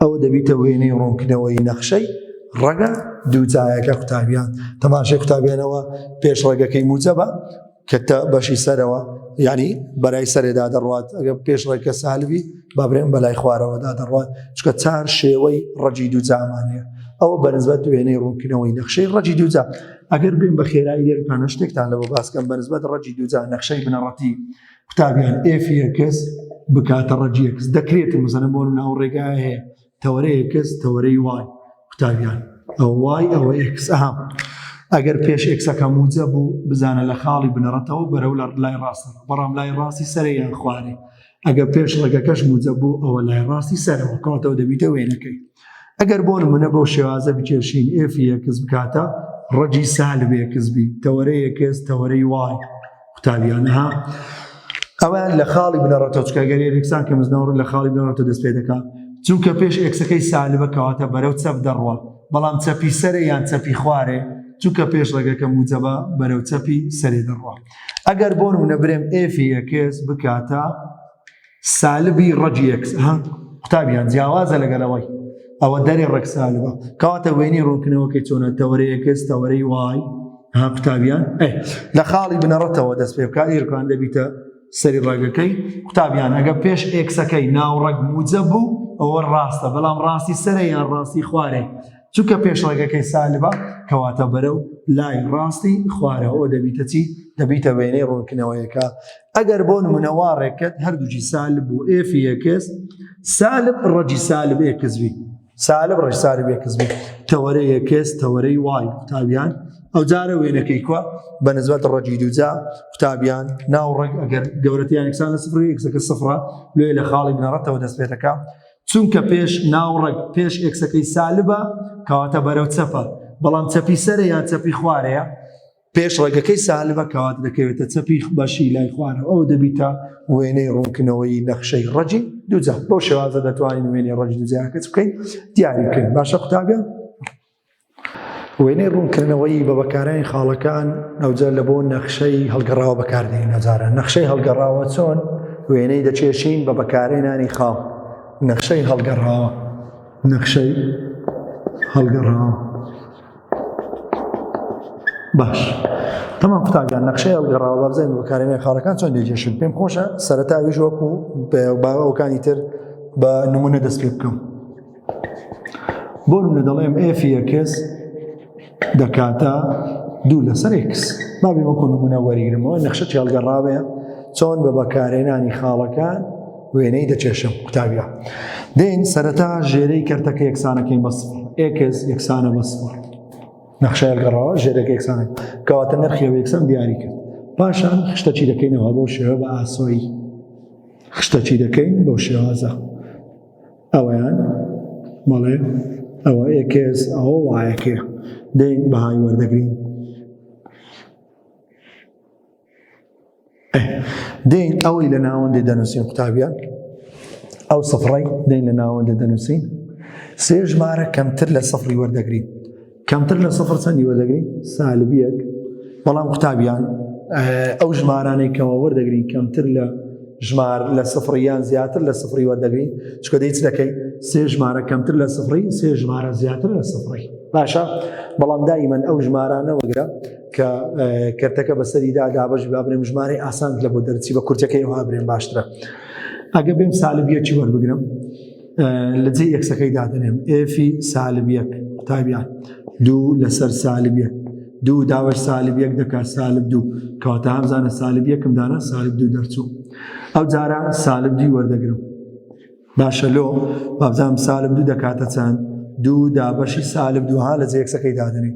ئەوە دەبیتە وێنەی ڕوونکردنەوەی نەخشەی ڕەگە دووجایەکە قوتابیان تەماشای قوتابیانەوە پێش ڕێگەکەی موجەبە کە تە بەشی سەرەوە یعنی بەرای سەرێدا دەڕوات ئەگە پێش ڕێکە سالبی بابرێن بەلای خوارەوەدا دەڕوات چکە چار شێوەی ڕەجی دووجامان هەیە ئەوە بەنسبەت وێنەی ڕوونکردنەوەی نەخشەی ڕەجی دووجا ئەگەر بێن بە خێرایی لێرکانە شتێکتان لەوە باسکەم بەنسبەت ڕەجی دووجا نەخشەی بنەڕەتی قوتابیان f x بکاتە ڕەجی x دەکرێت مەسەلەن بۆ ناو ڕێگای هەیە تەوەرەی x تەوەرەی y قوتابیان ئەو y ئەوە x ئەها ئەگەر پێش x ەکە موجە بوو بزانە لە خاڵی بنەڕەتەوە بەرەو لە لای ڕاستە بەڵام لای ڕاستی سەرە یان خوارێ ئەگەر پێش ڕێگەکەش موجە بوو ئەوە لای ڕاستی سەرەوە کەواتەوە دەبیتە وێنەکەی ئەگەر بۆ نمونە بەو شێوازە بکێشین f x بکاتە ڕەجی سالب x بی تەوەرە x تەوەرەی y قوتابیان ها ئەویان لە خاڵی بنەڕەتەوە چکە گەر یەکسان کە مزنەوە لە خاڵی بنەڕەتە دەست پێ دەکات چونکە پێش x ەکەی سالبە کەواتە بەرەو چەپ دەڕوا بەڵام چەپی سەرێ یان چەپی خوارێ چونکە پێش ڕێگەکە موجەبە بەرەو چەپی سەرێ دەڕوا ئەگەر بۆ نمونە برێم f x بکاتە سالبی ڕەگی x ها قوتابیان جیاوازە لەگەل ئەوەی ئەوە دەرێ ڕێک سالبە کەواتە وێنەی ڕوونکردنەوەکەی چۆنە تەوەرەی x تەوەرەی y ها قوتابیان ئێ لە خاڵی بنەڕەتەوە دەست پێ بکات ئیرکان دەبیتە سەری ڕەگەکەی قوتابیان ئەگە پێش x ەکەی ناوڕەگ موجە بوو ئەوە ڕاستە بەڵام ڕاستی سەرە یان ڕاستی خوارێ چونکە پێش ڕێگەکەی سالبە کەواتە بەرەو لای ڕاستی خوارەوە دەبیتە چی دەبیتە وێنەی ڕوونکردنەوەیەکە ئەگەر بۆ نمونە وا ڕێککەت هەردووکی سالب بوو f x سالب ڕەگی سالب x بی سالب ڕەگی سالب x بی تەوەرە x تەوەرەی y قوتابیان ئەو جارە وێنەکەی کوا بە نسبەت ڕەگی دووجا قوتابیان ناو ڕەگ ئەگەر گەورەتیان یەکسان لە سفر x ەکە سفرە لێ لە خاڵی بنەڕەتەوە دەست پێ دەکا چونکە پێش ناوڕەگ پێش x ەکەی سالبە کەواتە بەرەو چەپە بەڵام چەپی سەرە یان چەپی خوارەیە پێش ڕێگەکەی سالبە کەواتە دەکەوێتە چەپی بەشی لای خوارەوە ئەو دەبیتە وێنەی ڕوونکردنەوەی نەخشەی ڕەجی دووجا بەو شێوازە دەتوانین وێنەی ڕەجی دووجاکە چ بکەین دیاری بکەین باشە قوتابیان. وێنەی ڕوونکردنەوەی بە بەکارانی خاڵەکان ئەوجا لە بۆ نەخشەی هەڵگەڕاوە بەکاردێنین ئەجارە نەخشەی هەڵگەڕاوە چۆن وێنەی دەکێشین بە بەکارهێنانی خاڵ نەخشەی هەڵگەڕاوە نەخشەی هەڵگەڕاوە باش تەمام قوتابیان نەخشەی هەڵگەڕاوە با بزانین بەکارهێنانی خاڵەکان چۆن دەکێشن پێم خۆشە سەرەتا ئەویش وەکو باوەکانی تر بە نمونە دەست پێ بکەم بۆ نمونە دەڵێم f x دەکاتە دوو لەسەر x بابی وەکو نمونە وەریگرمەوە نەخشە هەڵگەڕاوەیە چۆن بە بەکارهێنانی خاڵەکان وێنەی دەکێشم قوتابیە دێن سەرەتا ژێرەی کەرتەکە یەکسانەکەین بە سفر x یەکسانە بە سفر نەخشە هەڵگەڕاوە ژێرەکە یەکسانە کەواتە نرخی ئەو یەکسان دیاری کرد پاشان خشتەچی دەکەینەوە بەو شێوە بە ئاسۆیی خشتەچی دەکەین بەو شێوازە ئەوەیان بەڵێ ئەوە x ئەوە y ەکەیە دێین بەهای وەردەگرین دێین ئەوەی لە ناوەندی دەنووسین قوتابیان ئەو سفڕی دێین لە ناوەندی دەنووسین سێ ژمارە کەمتر لە سفری وەردەگرین کەمتر لە سفر چەندی وەردەگرین سالب یەک بەڵام قوتابیان ئەو ژمارانەی کەەوە وەردەگرین کەمتر لە ژمار لە سفر یان زیاتر لە سفری وەردەگرین چکە دەیچ دەکەی سێ ژمارە کەمتر لە سفری سێ ژمارە زیاتر لە سفری باشە بەڵام دائیمەن ئەو ژمارانە وەگرە کە کەرتەکە بەسەریدا دابەش با برێم ژمارەی ئاسان لە بۆ دەرچی بە کورتەکەی وها برێم باشترە ئەگە بێم سالب یەکی وەربگرم لە جێ x ەکەی دادەنێم f ی سالب یەک قوتابیان دوو لەسەر سالب یەک دوو داوەش سالب یەک دەکات سالب دوو کەواتە هەمزانە سالب یەکم دانا سالب دوو دەرچوو ئەو جارە سالب دووی وەردەگرم باشە لۆ بابزانم سالب دوو دەکاتە چەند دوو دابەشی سالب دوو ها لە جێ x ەکەی دادەنێ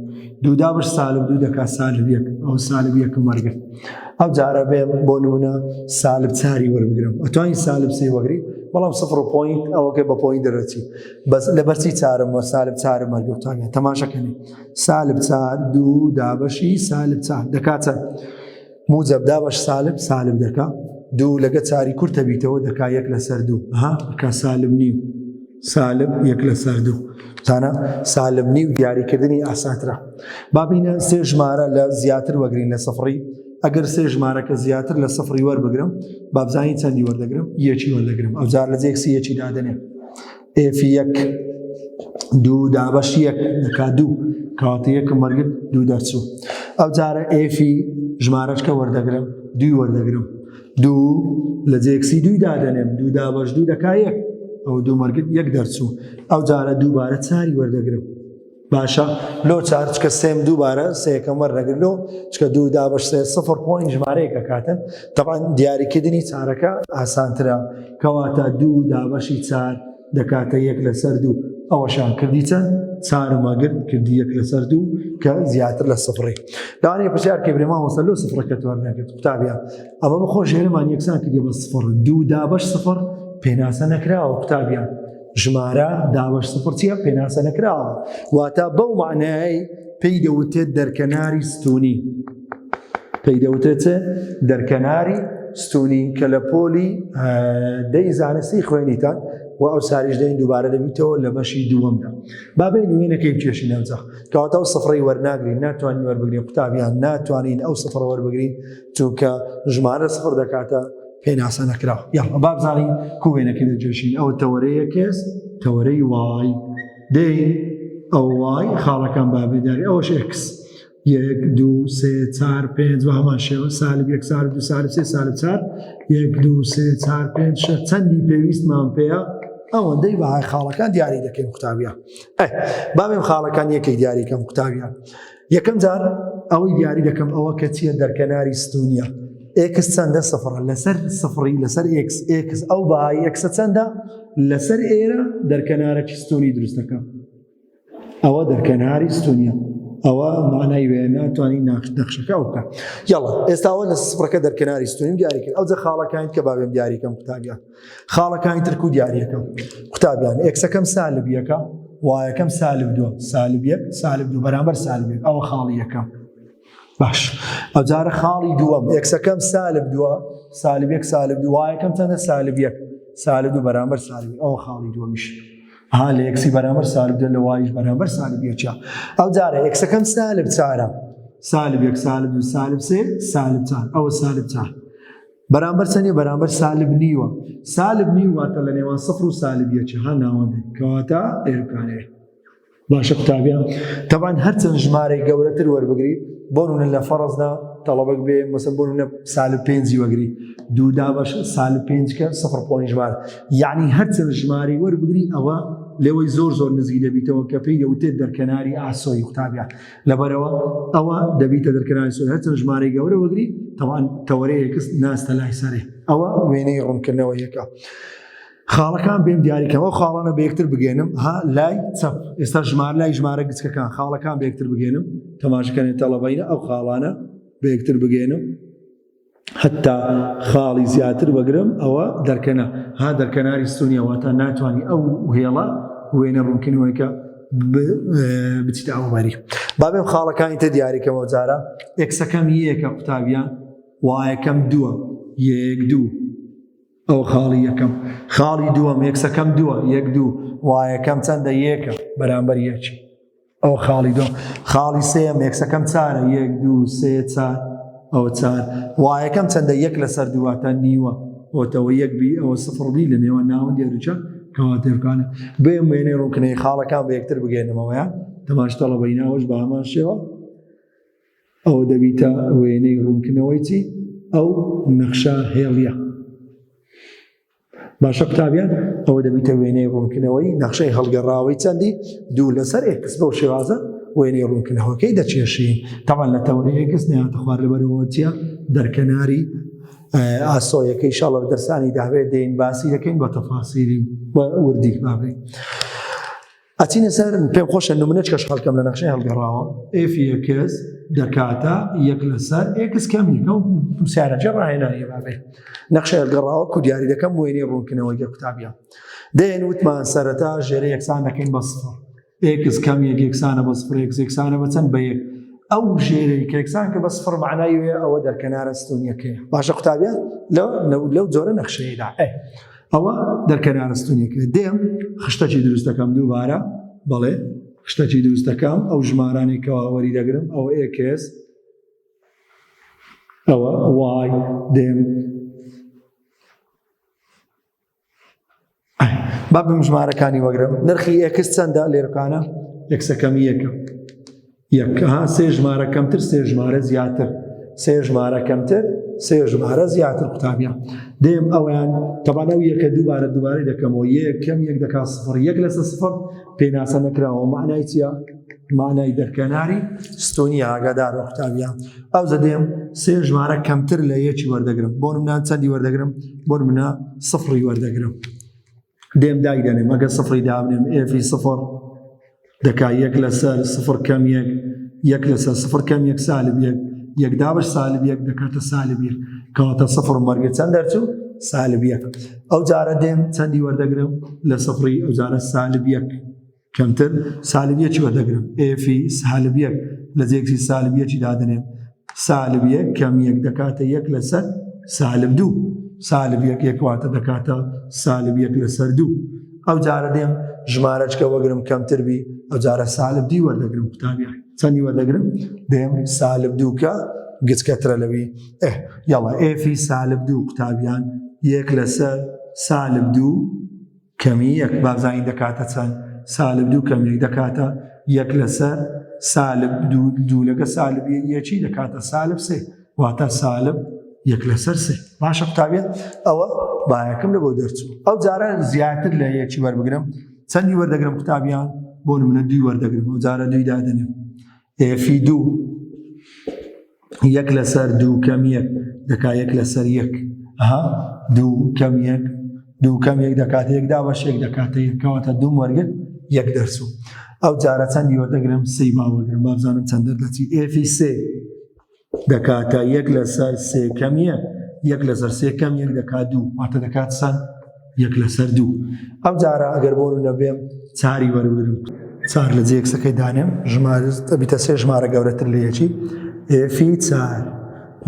دوو دابەش سالب دوو دەکات سالب یەک ئەو سالب یەکم وەرگرت ئەو جارە بێم بۆ نمونە سالب چاری وەربگرم ئەتوانی سالب سێ وەگری بەڵام سفر و point ئەوەکە بە point دەرەچی بەس لەبەرچی چارم وە سالب چارم وەرگرتانە تەماشەکەنی سالب چار دوو دابەشی سالب چار دەکات چەند موجب دابەش سالب سالب دەکا دوو لەگە چاری کورتە بیتەوە دەکا یەک لەسەر دوو ها دەکا سالب نیو سالب یەک لەسەر دوو زانە سالب نیو دیاریکردنی ئاسانترە بابینە سێ ژمارە لە زیاتر وەگرین لە سفری ئەگەر سێ ژمارەکە زیاتر لە سفری وەربگرم بابزانی چەندی وەردەگرم یەکی وەردەگرم ئەو جار لە جێکسی یەکی دادەنێ f یەک دوو دابەش یەک دەکا دوو کەواتە یەکم وەرگرت دوو دەرچوو ئەو جارە f ی ژمارەشکە وەردەگرم دووی وەردەگرم دوو لە جێکسی دووی دادەنێم دوو دابەش دوو دەکا یەک ئەو دوو مەرگرت یەک دەرچوو ئەو جارە دووبارە چاری وەردەگرم باشە لۆ چار چکە سێم دووبارە سێکەم وەرنەگر لۆ چکە دوو دابش سێ سفر point ژمارەیەک ئەکاتن تەبعەن دیاریکردنی چارەکە ئاسانترە کەواتە دوو دابەشی چار دەکاتە یەک لەسەر دوو ئەوەشان کردی چەند چارم وەگرت کردی یەک لەسەر دوو کە زیاتر لە سفری لەوانەیە پرسیار کە برێ مامۆستا لۆ سفرەکە توار نەکرد قوتابیان ئەمە بەخۆ ژێرمان یەکسان کردی بە سفر دوو دابەش سفر پێناسە نەکراوە قوتابیان ژمارە دابەش سفر چییە؟ پێناسە نەکراوە. واتە بەو مەعنایەی پێی دەوترێت دەرکەناری ستونی. پێی دەوترێت چ؟ دەرکەناری ستونی کە لە پۆلی دەی زانستی خوێنیتان و ئەو ساریش دەین دووبارە دەبیتەوە لە بەشی دووەمدا. با بێین وێنەکەی بکێشین ئەوجا. کەواتە ئەو سفرەی وەرناگرین، ناتوانین وەربگرین قوتابیان، ناتوانین ئەو سفرە وەربگرین چونکە ژمارە سفر دەکاتە پێناسە نەکراو یاڵا با بزانین کو وێنەکە دەکێشین ئەوە تەوەرەیە x تەوەرەی y دێین ئەو y خاڵەکان با بێداری ئەوەش x یەک دوو سێ چار پێنج بە هەمان شێوە سالب یەک سالب دوو سالب سێ سالب چار یەک دوو سێ چار پێنج شەش چەندی پێویستمان پێیە ئەوەندەی بەهای خاڵەکان دیاری دەکەین قوتابیان ئەی با بێم خاڵەکان یەکێک دیاریکەم قوتابیان یەکەم جار ئەوەی دیاری دەکەم ئەوە کە چییە دەرکەناری ستونیە x چەندە سفرە لەسەر سفری لەسەر x x ئەو بەهای x ە چەندە لەسەر ئێرە دەرکەنارەکی ستونی دروست دەکەم ئەوە دەرکەناری ستونیە ئەوە مانای وێ ناتوانانی نەخشەکە ئەو بکە یاڵا ئێستاوە لە سفرەکە دەرکەناری ستونیم دیاری کرد ئەو جە خاڵەکانی کە باوێم دیاریکەم قوتابیان خاڵەکانی تر کو دیاریەکەم قوتابیان x ەکەم سالب یەکە y ەکەم سالب دووە سالب یەک سالب دوو بەرامبەر سالب یەک ئەوە خاڵی یەکەم باش ئەوجارە خاڵی دووەم x ەکەم سالب دووە سالب یەک سالب دوو y ەکەم چەندە سالب یەک سالب دوو بەرامبەر سالب ئەوە خاڵی دووەمیش. ها لە x ی بەرامبەر سالب دە لە y یش بەرامبەر سالب یەکە. ئەو جارە x ەکەم سالب چارە. سالب یەک سالب دوو سالب سێ سالب چار ئەوە سالب چار. بەرامبەر چەندی بەرامبەر سالب نیوە. سالب نیو واتە لە نێوان سفر و سالب یەکە ها ناوەندێک کەواتە ئێرکانەیە. باشە قوتابیان تەبان هەرچەند ژمارەی گەورەتر وەربگری بۆ نمونە لە فەڕزدا تەڵەبەک بێ مەسەن بۆ نمونە سالب پێنجی وەگری دوو دابەش سالب پێنج کە سفر point ژمارە یعنی هەرچەند ژمارەی وەربگری ئەوە لەوەی زۆر زۆر نزیک دەبیتەوە کە پێی دەوتێت دەرکەناری ئاسۆی قوتابیان لەبەرەوە ئەوە دەبیتە دەرکەناری سۆی هەرچەند ژمارەی گەورە وەگری تەوان تەوەرەیەکس ناستە لای سەرێ ئەوە وێنەی ڕوونکردنەوە یەکە. خاڵەکان بێم دیاری کەم ئەو خاڵانە بە یەکتر بگەێنم ها لای چەپ ئێستا ژمار لای ژمارە گچکەکان خاڵەکان بە یەکتر بگەێنم تەماشەکەنێ تەڵەبینە ئەو خاڵانە بە یەکتر بگەێنم حتا خاڵی زیاتر وەگرم ئەوە دەرکەنە ها دەرکەناری ستونیە واتە ناتوانانی ئەو هێڵە وێنە ڕوونکردنەوەیکە بچیتە ئەو بەری بابێم خاڵەکانی تە دیاریکەمەوە جارە x ەکەم یەکە قوتابیان y ەکەم دووە یەک دوو ئەوە خاڵی یەکەم. خاڵی دووەم x ەکەم دووە یەک دوو y ەکەم چەندە یەکە بەرامبەر یەکی. ئەوە خاڵی دووەم. خاڵی سێیەم x ەکەم چارە یەک دوو سێ چار ئەوە چار y ەکەم چەندە یەک لەسەر دوو واتە نیوە ئۆتەوە یەک بی ئەوە سفر بی لە نێوان ناوەندی هەردووکیان کەواتە یەکانە بێم وێنەی ڕوونکردنەوەی خاڵەکان بە یەکتر بگەێنمەوەیە تەماش تەڵەبەیناوەش بە هەمان شێوە ئەوە دەبیتە وێنەی ڕوونکردنەوەی چی؟ ئەو نەخشە هێڵیە. باشە قوتابیان ئەوە دەبیتە وێنەی ڕوونکردنەوەی نەخشەی هەڵگەڕاوەی چەندی دوو لەسەر x بەو شێوازە وێنەی ڕوونکردنەوەکەی دەچێشین تەبعەن لە تەوەرەی x نەیاتە خوار لەبەرەوە چیە دەرکەناری ئاسۆیەکەی شەڵە دەرسانی داوێت دێین باسی دەکەین بە تەفاسیلی وردی بابێ ئەچینە سەر پێم خۆشە نمونەچکەش هەڵکەم لە نەخشەی هەڵگەڕاوە f x دەکاتە یەک لەسەر x کەم یەکە و پرسیارەکە ڕاهێنانیە بابێ نەخشەی هەڵگەڕاوە کو دیاری دەکەم وێنەی ڕوونکردنەوەی گە قوتابیان دێن وتمان سەرەتا ژێرە یەکسان دەکەین بە سفر x کەم یەک یەکسانە بە سفر x یەکسانە بە چەند بە یەک ئەو ژێرەی کە یەکسان کە بە سفر معنای وێ ئەوە دەرکەنارە ستونیەکەیە باشە قوتابیان لەو جۆرە نەخشەیەدا ئێ ئەوە دەرکەنارە ستونیەکە دێم خشتەکی دروست دەکەم دووبارە بەڵێ خشتەکی دروست دەکەم ئەو ژمارانەی کەوا وەری دەگرم ئەوە x ئەوە y دێم با بم ژمارەکانی وەگرم نرخی x چەندە لێرکانە x ەکەم یەکە یەک ها سێ ژمارە کەمتر سێ ژمارە زیاتر سێ ژمارە کەمتر سێ ژمارە زیاتر قوتابیان دێم ئەویان تەبان ئەو یەکە دووبارە دووبارەی دەکەمەوە یەک کەم یەک دەکا سفر یەک لەسەر سفر پێناسە نەکراوە معنای چییە؟ معنای دەرکەناری ستونی ئاگادار بە قوتابیان ئەو دێم سێ ژمارە کەمتر لە یەکی وەردەگرم بۆ منان چەندی وەردەگرم بۆ منە سفری وەردەگرم دێم دایدەنێم ئەگەر سفری دابنێم f ی سفر دەکا یەک لەسەر سفر کەم یەک یەک لەسەر سفر کەم یەک سالب یەک یەک دابش سالب یەک دەکاتە سالب یەک کەواتە سفر مەرگە چەند دەرچوو سالب یەک ئەو جارە دێم چەندی وەردەگرم لە سفری ئەو جارە سالب یەک کەمتر سالب یەکی وەردەگرم f ی سالب یەک لە جێگری سالب یەکی دادەنێم سالب یەک کەم یەک دەکاتە یەک لەسەر سالب دوو سالب یەک یەک واتە دەکاتە سالب یەک لەسەر دوو ئەو جارە دێم ژمارەچکە وەگرم کەمتر بی ئەو جارە سالب دی وەردەگرم قوتابیان چەندی وەردەگرم دێم سالب دووکە گچکەترە لەوی ئه یاڵا f ی سالب دوو قوتابیان یەک لەسەر سالب دوو کەمی یەک بابزانین دەکاتە چەند سالب دوو کەم یەک دەکاتە یەک لەسەر سالب دوو دوو لەگە سالب یەکی دەکاتە سالب سێ واتە سالب یەک لەسەر سێ باشە قوتابیان ئەوە بایەکەم لە بۆ دەرچوو ئەو جارە زیاتر لە یەکی وەربگرم چەندی وەردەگرم قوتابیان بۆ نمونە دووی وەردەگرم ئەو جارە دووی دادەنێم f ی دوو یەک لەسەر دوو کەم یەک دەکا یەک لەسەر یەک ئەها دوو کەم یەک دوو کەم یەک دەکاتە یەک دابەش یەک دەکاتە یەک کەواتە دووم وەرگرت یەک دەرچوو ئەو جارە چەندی وەردەگرم سێی با وەرگرم با بزانم چەند دەردەچی f ی سێ دەکاتە یەک لەسەر سێ کەم یەک یەک لەسەر سێ کەم یەک دەکات دوو واتە دەکات چەند یەک لەسەر دوو ئەم جارە ئەگەر بۆ نەبێم چاری وەربگرم چار لە جێ x ەکەی دانێم ژمارە دەبیتە سێ ژمارە گەورەتر لە یەکی f ی چار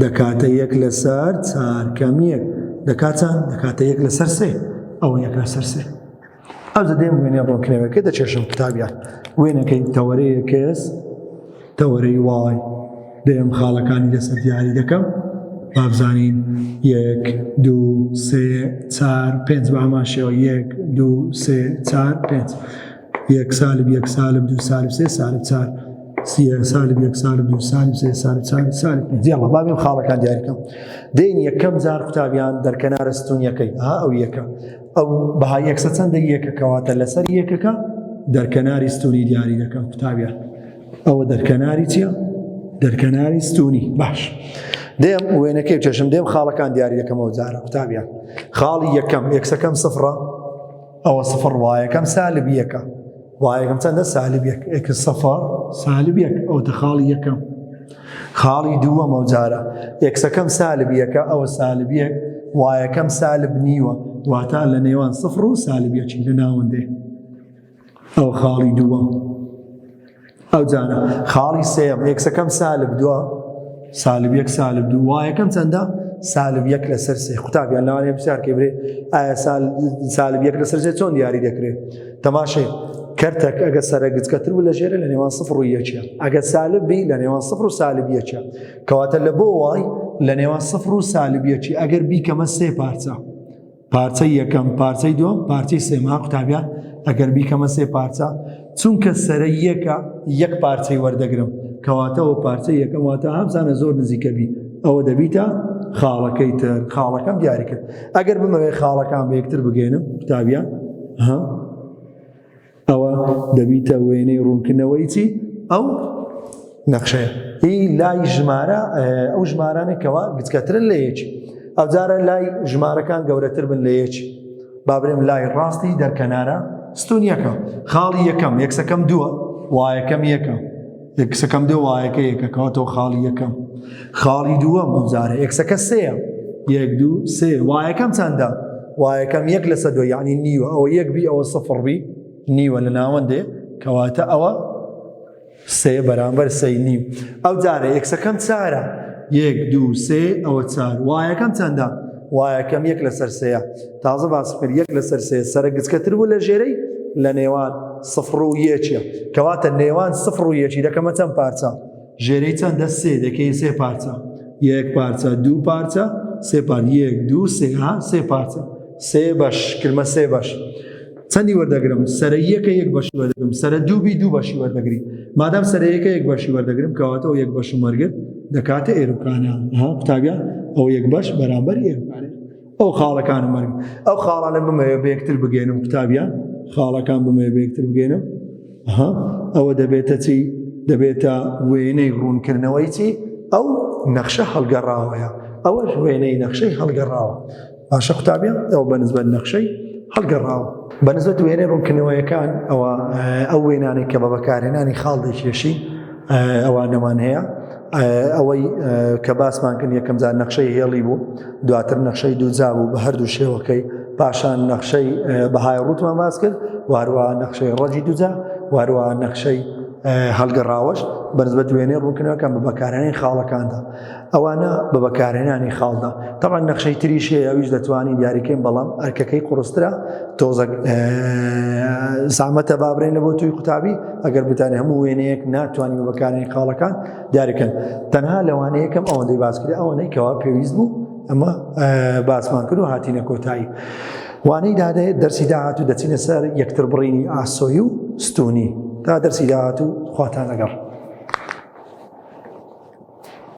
دەکاتە یەک لەسەر چار کەم یەک دەکات چەند دەکاتە یەک لەسەر سێ ئەوە یەک لەسەر سێ. ئەوجە دێم وێنەی ڕوونکردنەوەکەی دەکێشم قوتابیان وێنەکەی تەوەرەی x تەوەرەی y دێم خاڵەکانی لەسەر دیاری دەکەم بابزانین یەک دوو سێ چار پێنج بە هەمان شێوە یەک دوو سێ چار پێنج یەک سالب یەک سالب دوو سالب سێ سالب چار سیە سالب یەک سالب دوو سالب سێ سالب چار سالب پێنج یاڵا با بێم خاڵەکان دیاریکەم دێن یەکەم جار قوتابیان دەرکەنارە ستونیەکەی ها ئەو یەکە ئەو بەهای x ە چەندە یەکە کەواتە لەسەر یەکەکە دەرکەناری ستونی دیاری دەکەم قوتابیان ئەوە دەرکەناری چییە؟ دەرکەناری ستونی باش دێم وێنەکەی چێشم دێم خاڵەکان دیاری دەکەمەوە جارە قوتابیان خاڵی یەکەم x ەکەم سفرە ئەوە سفر y ەکەم سالب یەکە y ەکەم چەندە سالب یەک x سفر سالب یەک ئەوتە خاڵی یەکەم خاڵی دووەم ئەو جارە x ەکەم سالب یەکە ئەوە سالب یەک y ەکەم سالب نیوە واتە لە نێوان سفر و سالب یەکی لە ناوەندێ ئەو خاڵی دووەم ئەو جارە خاڵی سێم x ەکەم سالب دووە سالب یەک سالب دوو y ەکەم چەندە سالب یەک لەسەر سێ قوتابیان لەوانەیە پرسیارکەی برێ ئایا سالب یەک لەسەر سێ چۆن دیاری دەکرێت تەماشەی کەرتەک ئەگە سەرە گچکەتر بوو لە ژێرە لە نێوان سفر و یەکە ئەگە سالب بی لە نێوان سفر و سالب یەکە کەواتە لە بۆ y لە نێوان سفر و سالب یەکی ئەگەر بیکەمە سێ پارچە پارچەی یەکەم پارچەی دووەم پارچەی سێم ها قوتابیان ئەگەر بیکەمە سێ پارچە چونکە سەرە یەکە یەک پارچەی وەردەگرم کەواتە ئەو پارچە یەکەم واتە هەمزانە زۆر نزیکە بی ئەوە دەبیتە خاڵەکەی تر خاڵەکەم دیاری کرد ئەگەر بمەوێت خاڵەکان بە یەکتر بگەێنم قوتابیان ها ئەوە دەبیتە وێنەی ڕوونکردنەوەی چی ئەو نەخشەیە هی لای ژمارە ئەو ژمارانە کەوا گچکەترن لە یەکی ئەوجارە لای ژمارەکان گەورەتر بن لە یەکی با برێم لای ڕاستی دەرکەنارە ستونیەکە خاڵی یەکەم x ەکەم دووە y ەکەم یەکە x ەکەم دوو y ەکە یەکە کەواتەوە خاڵی یەکەم خاڵی دووەم ئەوجارە x ەکە سێیە یەک دوو سێ y ەکەم چەندە y ەکەم یەک لەسەر دوو یعنی نیوە ئەوە یەک بی ئەوە سفر بی نیوە لە ناوەندێ کەواتە ئەوە سێ بەرامبەر سێ نیو ئەو جارە x ەکەم چارە یەک دوو سێ ئەوە چار y ەکەم چەندە y ەکەم یەک لەسەر سێیە تازە باس کرد یەک لەسەر سێ سەرە گچکەتر بوو لە ژێرەی لە نێوان سفر و یەکیە کەواتە نێوان سفر و یەکی دەکەمە چەند پارچە ژێرەی چەندە سێ دەکەی سێ پارچە یەک پارچە دوو پارچە سێ پار یەک دوو سێ ها سێ پارچە سێ بەش کردمە سێ بەش چەندی وەردەگرم سەرە یەکە یەک بەشی وەردەگرم سەرە دوو بی دوو بەشی وەردەگری مادام سەرە یەکە یەک بەشی وەردەگرم کەواتە ئەو یەک بەشم وەرگرت دەکاتە ئێروکانە ها قوتابیان ئەو یەک بەش بەرامبەر ئێروکانە ئەو خاڵەکانم وەرگ ئەو خاڵانە بمەوێ بە یەکتر بگەێنم قوتابیان خاڵەکان بمەوێ بە یەکتر بگەێنم ها ئەوە دەبێتە چی دەبێتە وێنەی ڕوونکردنەوەی چی ئەو نەخشە هەڵگەڕاوەیە ئەوەش وێنەی نەخشەی هەڵگەڕاوە باشە قوتابیان ئەو بەنسبەت نەخشەی هەڵگەڕاوە بەنسبەت وێنەی ڕوونکردنەوەیەکان ئەوە ئەو وێنانەی کە بە بەکارهێنانی خاڵ دەکێشی ئەوانەمان هەیە ئەوەی کە باسمان کرد یەکەم جار نەخشەی هێڵی بوو دواتر نەخشەی دووجا بوو بە هەردوو شێوەکەی پاشان نەخشەی بەهای ڕووتمان باس کرد واروە نەخشەی ڕەجی دووجا واروە نەخشەی هەڵگەڕاوەش بەنسبەت وێنەی ڕوونکردنەوەکان بە بەکارهێنانی خاڵەکاندا ئەوانە بە بەکارهێنانی خاڵدا تەبعەن نەخشەی تریش هەیە ئەویش دەتوانین دیاریکەین بەڵام ئەرکەکەی قورسترە تۆزەک زامەتە بابرێن لە بۆ توی قوتابی ئەگەر بتانێ هەموو وێنەیەک ناتوانین بە بەکارهێنانی خاڵەکان دیاریکەن تەنها لەوانەیە یەکەم ئەوەندەی باس کرد ئەوەندەی کەوا پێویست بوو ئەمە باسمان کرد و هاتینە کۆتایی وانەی دادێ دەرسی داهاتوو دەچینە سەر یەکتر بڕینی ئاسۆی و ستونی تا دەرسی داهاتوو خواتان لەگەڵ.